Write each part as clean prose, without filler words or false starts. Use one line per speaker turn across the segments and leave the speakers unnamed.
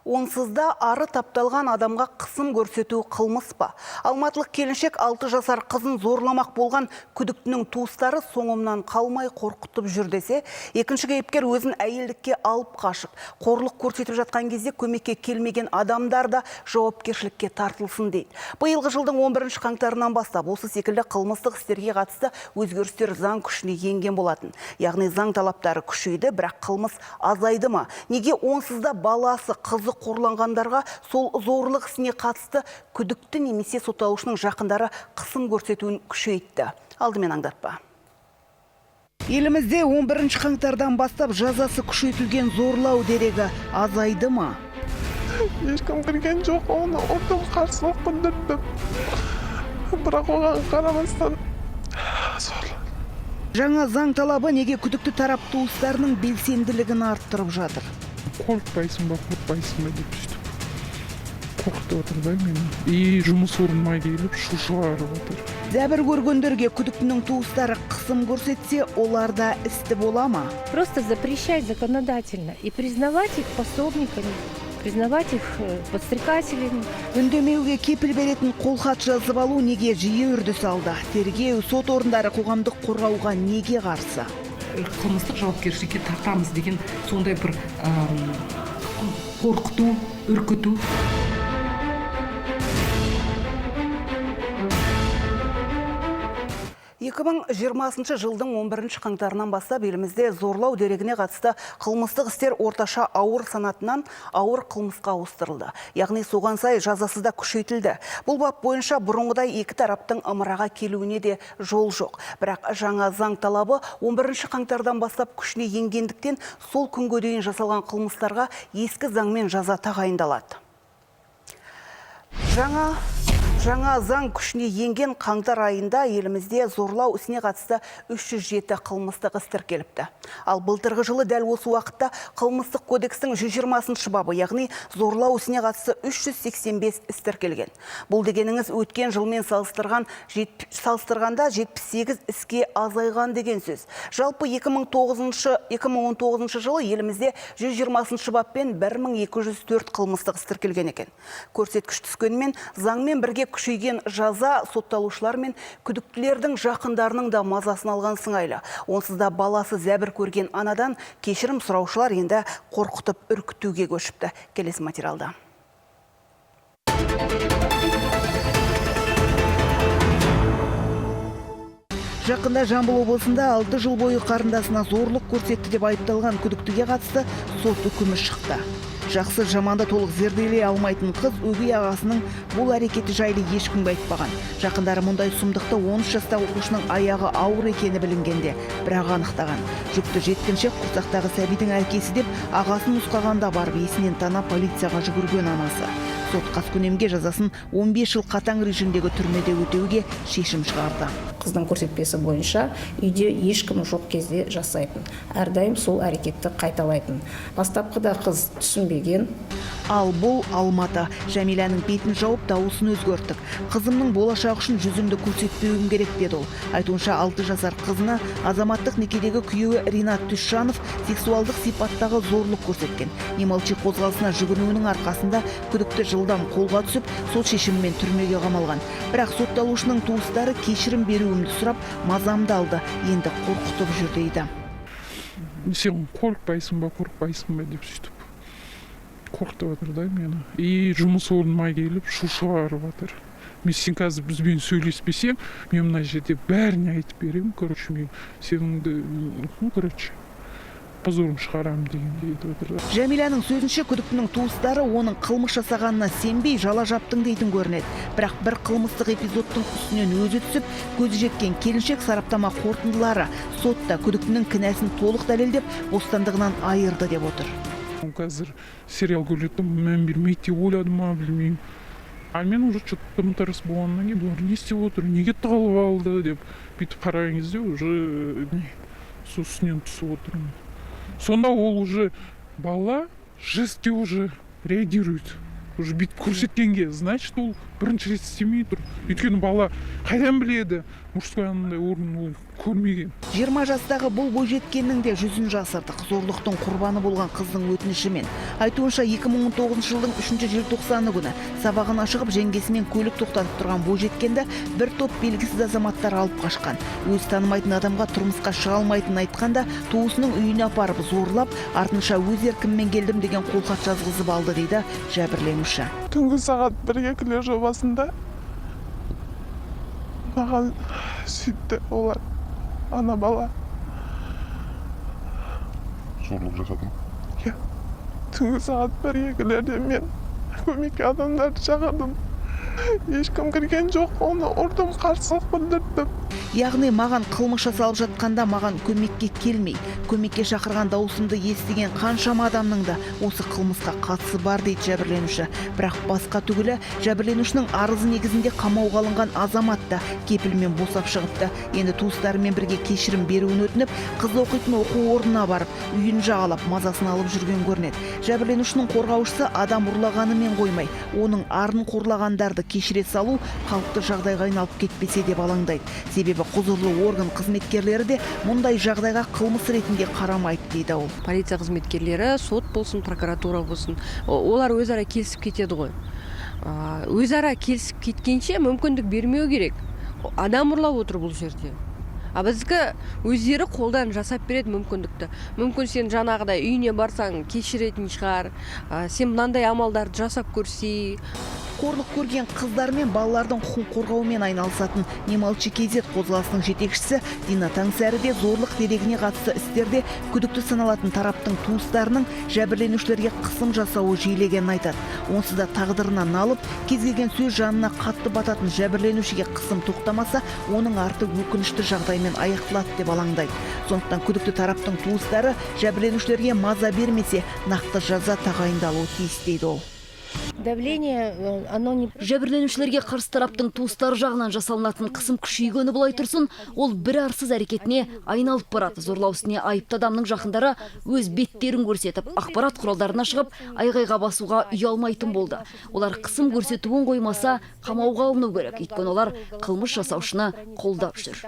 Онсыз да ары тапталған адамға қысым көрсету қылмыс па? Алматылық келіншек 6 жасар қызын зорламақ болған күдіктінің туыстары соңымнан қалмай қорқытып жүр десе, екінші кейіпкер өзін әйелдікке алып қашып, қорлық көрсетіп жатқан кезде көмекке келмеген адамдар да жауапкершілікке тартылсын дейді. Биылғы жылдың 11 қаңтарынан бастап осы секілді қылмыстық істерге қатысты өзгерістер заң күшіне енген болатын. Яғни заң талаптары күшейді, бірақ қылмыс азайды ма? Неге онсыз да баласы, қызы қорланғандарға сол зорлық ісіне қатысты күдікті немесе сотталушының жақындары қысым көрсетуін күшейтті? Алдымен аңдатпа. Елімізде 11 қаңтардан бастап жазасы күшейтілген зорлау дерегі азайды ма?
Ешкім кірген жоқ, оны ұрдым, қарсылық білдірдім. Бірақ оған қарамастан зорлады.
Жаңа заң талабы неге күдікті тарап туыстарының белсенділігін арттырып жатыр?
Қорықпайсың ба, қорықпайсың ба деп сөйтіп қорқытып отыр да мені. И жұмыс орныма келіп шу шығарып отыр.
Зәбір көргендерге күдіктінің туыстары қысым көрсетсе, олар да істі бола ма?
Просто запрещать законодательно и признавать их пособниками, признавать их подстрекателями.
Үндемеуге кепіл беретін қолхат жазып алу неге жиі үрдіс алды? Тергеу, сот орындары қоғамдық қорғауға неге қарсы?
Қылмыстық жауапкершілікке тартамыз деген сондай бір қорқыту, үркіту.
2020 жылдың 11 қаңтарынан бастап елімізде зорлау дерегіне қатысты қылмыстық істер орташа ауыр санатынан ауыр қылмысқа ауыстырылды. Яғни соған сай жазасы да күшейтілді. Бұл бап бойынша бұрынғыдай екі тараптың ымыраға келуіне де жол жоқ. Бірақ жаңа заң талабы 11 қаңтардан бастап күшіне енгендіктен сол күнге дейін жасалған қылмыстарға ескі заңмен жаза тағайындалады. Жаңа заң күшіне енген қаңтар айында елімізде зорлау ісіне қатысты 307 қылмыстық іс тіркеліпті. Ал былтырғы жылы дәл осы уақытта қылмыстық кодекстің 120 бабы, яғни зорлау ісіне қатысты 385 іс тіркелген. Бұл дегеніңіз өткен жылмен салыстырғанда 78 іске азайған деген сөз. Жалпы 2019 жылы елімізде 120 баппен 1204 қылмыстық іс тіркелген екен. Көрсеткіш түскенімен заңмен бірге күшейген жаза сотталушылар мен күдіктілердің жақындарының да мазасын алған сыңайлы. Онсыз да баласы зәбір көрген анадан кешірім сұраушылар енді қорқытып үркітуге көшіпті. Келесі материалда. Жақында Жамбыл облысында 6 жыл бойы қарындасына зорлық көрсетті деп айыпталған күдіктіге қатысты сот үкімі шықты. Жақсы жаманды толық зерделей алмайтын қыз өгей ағасының бұл әрекеті жайлы ешкімге айтпаған. Жақындары мұндай сұмдықты 13 жастағы оқушының аяғы ауыр екені білінгенде бірақ анықтаған. Жүкті жеткіншек құрсақтағы сәбидің әкесі деп ағасын нұсқағанда барып есінен тана полицияға жүгірген анасы. Сот қаскүнемге жазасын 15 жыл қатаң режимдегі түрмеде өтеуге шешім шығарды.
Қыздың көрсетпесі бойынша үйде ешкім жоқ кезде жасайтын. Әрдайым сол әрекетті қайталайтын. Бастапқыда қыз түсінбеген.
Ал бұл Алматы. Жәмиләнің бетін жауып, дауысын өзгерттік. Қызымның болашағы үшін жүзімді көрсетпеуім керек деді ол. Айтуынша 6 жасар қызына азаматтық некедегі күйеуі Ринат Түсшанов сексуалдық сипаттағы зорлық көрсеткен. Не молчи қозғалысына жүгінуінің арқасында күдікті жылдам қолға түсіп, сот шешімімен түрмеге қамалған. Бірақ сотталушының туыстары кешірім беруімді сұрап, мазамды алды. Енді қорқытып жүр дейді.
Сен қорықпайсың ба, қорықпайсың ба деп сөйтіп қорқытып отыр да мені. И жұмыс орныма келіп шу шығарып отыр. Мен сен қазір бізбен сөйлеспесең, мен мына жерде бәріне айтып беремін, короче, мен сеніңді, ну, короче, позорын шығарамын дегендей айтып отыр да.
Жәмиләнің сөзінше, күдіктінің туыстары оның қылмыс жасағанына сенбей жала жаптың дейтін көрінеді. Бірақ бір қылмыстық эпизодтың үстінен өзі түсіп, көзі жеткен келіншек сараптама қорытындылары сотта күдіктінің кінәсін толық дәлелдеп, бостандығынан айырды деп отыр.
Қазір сериал көреді, мән бермейді деп ойлады ма, білмеймін. А мен уже чё-то тым тырыс болғаннан кейін бұлар не істеп отыр, неге тығылып алды деп бүйтіп қараған кезде уже су үстінен түсіп отырмын. Сонда ол уже бала жестке уже реагирует. Уже бүйтіп көрсеткенге, значит, ол бірінші рет істемей тұр. Өйткені бала қайдан біледі, мужской анандай орган ол Көрмеген.
20 жастағы бұл бойжеткеннің де жүзін жасырдық. Зорлықтың құрбаны болған қыздың өтінішімен. Айтуынша, 2019 жылдың 3 желтоқсаны күні сабағына шығып, жеңгесімен көлік тоқтатып тұрған бойжеткенді бір топ белгісіз азаматтар алып қашқан. Өз танымайтын адамға тұрмысқа шыға алмайтынын айтқанда, туысының үйіне апарып зорлап, артынша өз еркіммен келдім деген қолхат жазғызып алды, дейді жәбірленуші.
Түнгі сағат 1-2 жобасында маған сөйтті олар, ана бала.
Зорлық жасады ма?
Иә. Түнгі сағат 1-2-лерде мен көмекке адамдарды шақырдым. Ешкім кірген жоқ, оны ұрдым, қарсылық білдірдім.
Яғни маған қылмыс жасалып жатқанда маған көмекке келмей, көмекке шақырған дауысымды естіген қаншама адамның да осы қылмысқа қатысы бар, дейді жәбірленуші. Бірақ басқа түгілі, жәбірленушінің арызы негізінде қамауға алынған азамат та кепілмен босап шығыпты. Енді туыстарымен бірге кешірім беруін өтініп, қыз оқитын оқу орнына барып, үйін жағалап, мазасын алып жүрген көрінеді. Жәбірленушінің қорғаушысы адам ұрлағанымен қоймай, оның арын қорлағандарды кешіре салу қалыпты жағдайға айналып кетпесе деп алаңдайды. Себебі құзырлы орган қызметкерлері де мұндай жағдайға қылмыс ретінде қарамайды, дейді ол.
Полиция қызметкерлері, сот болсын, прокуратура болсын, олар өзара келісіп кетеді ғой. Өзара келісіп кеткенше мүмкіндік бермеу керек. Адам ұрлап отыр бұл жерде. А біздікі өздері қолдан жасап береді мүмкіндікті. Мүмкін сен жаңағыдай үйіне барсаң кешіретін шығар, сен мынандай амалдарды жасап көрсей.
Қорлық көрген қыздар мен балалардың құқын қорғаумен айналысатын Не молчи KZ қозғалысының жетекшісі Дина Таңсәрі де зорлық дерегіне қатысты істерде күдікті саналатын тараптың туыстарының жәбірленушілерге қысым жасауы жиілегенін айтады. Онсыз да тағдырына налып, кез келген сөз жанына қатты бататын жәбірленушіге қысым тоқтамаса, оның арты өкінішті жағдаймен аяқталады деп алаңдайды. Сондықтан күдікті тараптың туыстары жәбірленушілерге маза бермесе, нақты жаза тағайындалуы тиіс, дейді ол.
Давление, оно не...
Жәбірленушілерге қарсы тараптың туыстары жағынан жасалынатын қысым күшейгені былай тұрсын, ол бір арсыз әрекетіне айналып барады. Зорлау ісіне айыпты адамның жақындары өз беттерін көрсетіп, ақпарат құралдарына шығып, айғайға басуға ұялмайтын болды. Олар қысым көрсетуін қоймаса, қамауға алыну керек. Өйткені олар қылмыс жасаушыны қолдап жүр.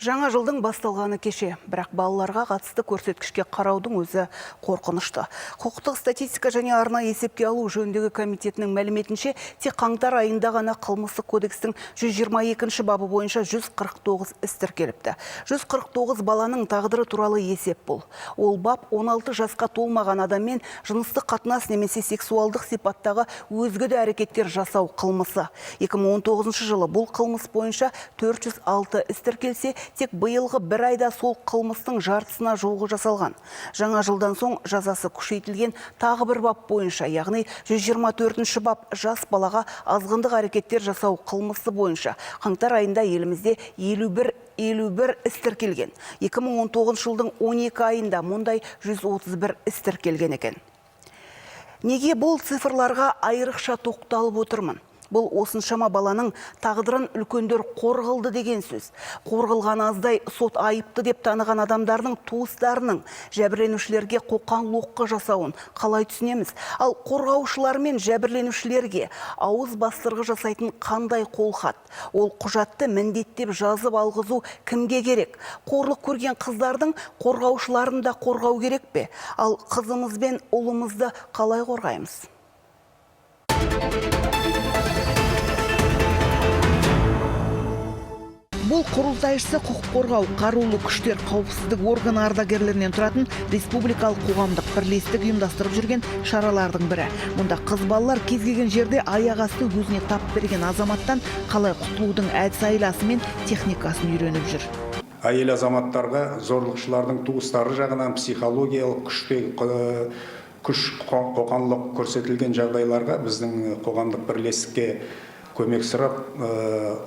Жаңа жылдың басталғаны кеше, бірақ балаларға қатысты көрсеткішке қараудың өзі қорқынышты. Құқықтық статистика және арнайы есепке алу жөніндегі комитетінің мәліметінше, тек қаңтар айында ғана қылмыстық кодекстің 122 бабы бойынша 149 іс тіркеліпті. 149 баланың тағдыры туралы есеп бұл. Ол бап 16 жасқа толмаған адаммен жыныстық қатынас немесе сексуалдық сипаттағы өзге де әрекеттер жасау қылмысы. 2019 жылы бұл қылмыс бойынша 406 іс тіркелсе, тек биылғы бір айда сол қылмыстың жартысына жуығы жасалған. Жаңа жылдан соң жазасы күшейтілген тағы бір бап бойынша, яғни 124 бап жас балаға азғындық әрекеттер жасау қылмысы бойынша қаңтар айында елімізде 51 іс тіркелген. 2019 жылдың 12 айында мұндай 131 іс тіркелген екен. Неге бұл цифрларға айрықша тоқталып отырмын? Бұл осыншама баланың тағдырын үлкендер қорғылды деген сөз. Қорғылған аздай, сот айыпты деп таныған адамдардың туыстарының жәбірленушілерге қоқан-лоққы жасауын қалай түсінеміз? Ал қорғаушылар мен жәбірленушілерге ауыз бастырғы жасайтын қандай қолхат? Ол құжатты міндеттеп жазып алғызу кімге керек? Қорлық көрген қыздардың қорғаушыларын да қорғау керек пе? Ал қызымыз бен ұлымызды қалай қорғаймыз? Бұл құрылтайшысы құқық қорғау, қарулы күштер, қауіпсіздік органы ардагерлерінен тұратын республикалық қоғамдық бірлестік ұйымдастырып жүрген шаралардың бірі. Мұнда қыз балалар кез келген жерде аяқ асты өзіне тап берген азаматтан қалай құтылудың әдіс-айласы мен техникасын үйреніп жүр.
Әйел азаматтарға зорлықшылардың туыстары жағынан психологиялық күш қоқанлық көрсетілген жағдайларға біздің қоғамдық бірлестікке көмек сұрап,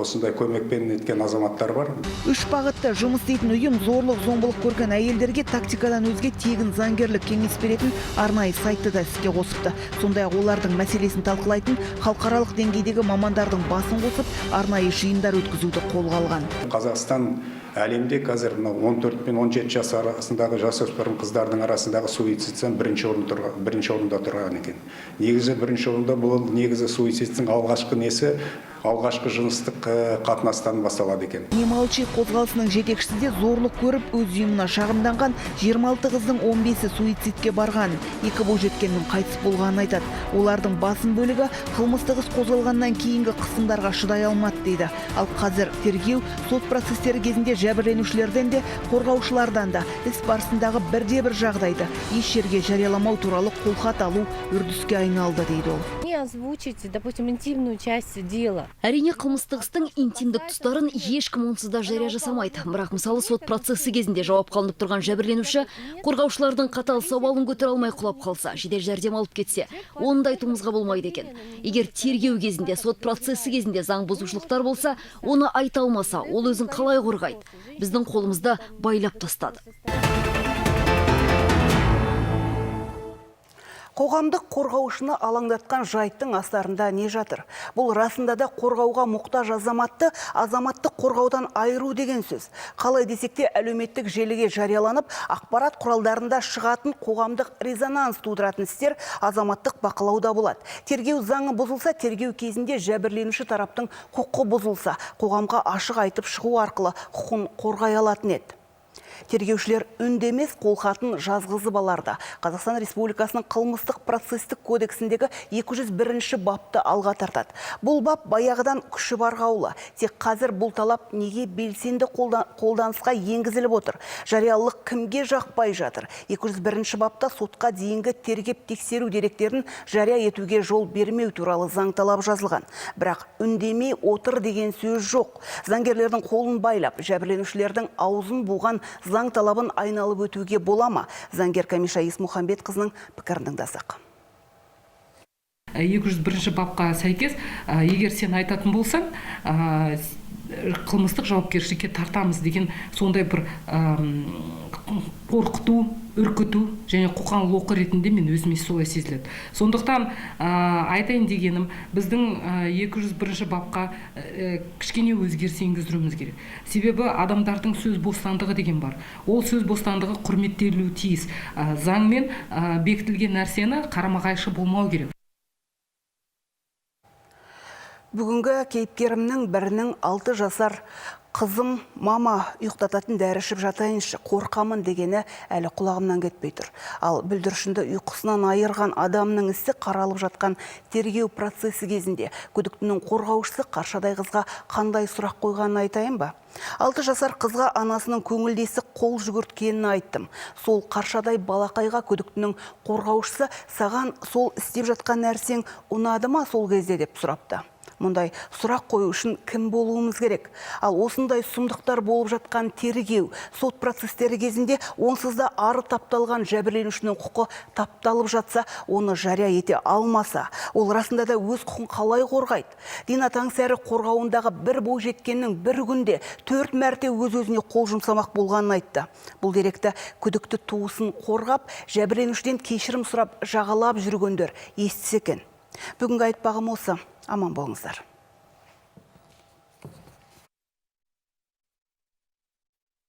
осындай көмекпен неткен азаматтар бар.
Үш бағытта жұмыс істейтін ұйым зорлық зомбылық көрген әйелдерге тактикадан өзге тегін заңгерлік кеңес беретін арнайы сайтты да іске қосыпты. Сондай-ақ олардың мәселесін талқылайтын халықаралық деңгейдегі мамандардың басын қосып, арнайы жиындар өткізуді қолға алған.
Қазақстан әлемде қазір 14 пен 17 жас арасындағы жасөспірім қыздардың арасындағы суицидтен бірінші орында тұрған екен. Негізі бірінші орында бұл негізі суицидтің алғашқы несі Алғашқы жыныстық қатынастан басталады екен.
Не молчи қозғалысының жетекшісі де зорлық көріп, өз ұйымына шағымданған 26 қыздың 15-і суицидке барған, 2 бойжеткеннің қайтыс болғанын айтады. Олардың басым бөлігі қылмыстық іс қозғалғаннан кейінгі қысымдарға шыдай алмады дейді. Ал қазір тергеу, сот процестері кезінде жәбірленушілерден де, қорғаушылардан да іс барысындағы бірде-бір жағдайды еш жерге жарияламау туралы қолхат алу үрдіске айналды дейді ол.
Не озвучить, допустим, интимную часть дела.
Әрине, қылмыстық істің интимдік тұстарын ешкім онсыз да жария жасамайды. Бірақ мысалы сот процесі кезінде жауапқа алынып тұрған жәбірленуші қорғаушылардың қатал сауалын көтере алмай құлап қалса, жедел жәрдем алып кетсе, оны да айтуымызға болмайды екен. Егер тергеу кезінде, сот процесі кезінде заң бұзушылықтар болса, оны айта алмаса, ол өзін қалай қорғайды? Біздің қолымызды байлап тастады.
Қоғамдық қорғаушыны алаңдатқан жайттың астарында не жатыр? Бұл расында да қорғауға мұқтаж азаматты азаматтық қорғаудан айыру деген сөз. Қалай десек те әлеуметтік желіге жарияланып, ақпарат құралдарында шығатын қоғамдық резонанс тудыратын істер азаматтық бақылауда болады. Тергеу заңы бұзылса, тергеу кезінде жәбірленуші тараптың құқы бұзылса, қоғамға ашық айтып шығу арқылы құқын қорғай алатын еді. Тергеушілер үндемес қолхатын жазғызып аларды. Қазақстан Республикасының қылмыстық процестік кодексіндегі 201-ші бапты алға тартады. Бұл бап баяғыдан күші бар қаулы. Тек қазір бұл талап неге белсенді қолданысқа енгізіліп отыр? Жариялылық кімге жақпай жатыр? 201-ші бапта сотқа дейінгі тергеп тексеру деректерін жария етуге жол бермеу туралы заң талабы жазылған. Бірақ үндемей отыр деген сөз жоқ. Заңгерлердің қолын байлап, жәбірленушілердің аузын буған заң талабын айналып өтуге бола ма? Заңгер Камиша Есмұхамбетқызының пікірін тыңдасақ.
201-ші бапқа сәйкес, егер сен айтатын болсаң, қылмыстық жауапкершілікке тартамыз деген сондай бір қорқыту, үркіту және қоқан-лоқы ретінде мен өзіме солай сезіледі. Сондықтан айтайын дегенім, біздің 201-ші бапқа кішкене өзгеріс енгіздіруіміз керек. Себебі адамдардың сөз бостандығы деген бар. Ол сөз бостандығы құрметтелуі тиіс. Заңмен бекітілген нәрсені қарама-қайшы болмау керек.
Бүгінгі кейіпкерімнің бірінің 6 жасар қызым мама ұйықтататын дәрі ішіп жатайыншы, қорқамын дегені әлі құлағымнан кетпей тұр. Ал бүлдіршінді ұйқысынан айырған адамның ісі қаралып жатқан тергеу процесі кезінде күдіктінің қорғаушысы қаршадай қызға қандай сұрақ қойғанын айтайын ба? 6 жасар қызға анасының көңілдесі қол жүгірткенін айттым. Сол қаршадай балақайға күдіктінің қорғаушысы саған сол істеп жатқан нәрсең ұнады ма сол кезде деп сұрапты. Мұндай сұрақ қою үшін кім болуымыз керек? Ал осындай сұмдықтар болып жатқан тергеу, сот процестері кезінде онсыз да ары тапталған жәбірленушінің құқы тапталып жатса, оны жария ете алмаса, ол расында да өз құқын қалай қорғайды? Дина Таңсәрі қорғауындағы бір бойжеткеннің бір күнде 4 мәрте өз-өзіне қол жұмсамақ болғанын айтты. Бұл деректі күдікті туысын қорғап, жәбірленушіден кешірім сұрап жағалап жүргендер естісе екен. Бүгінгі айтпағым осы. Аман болыңыздар.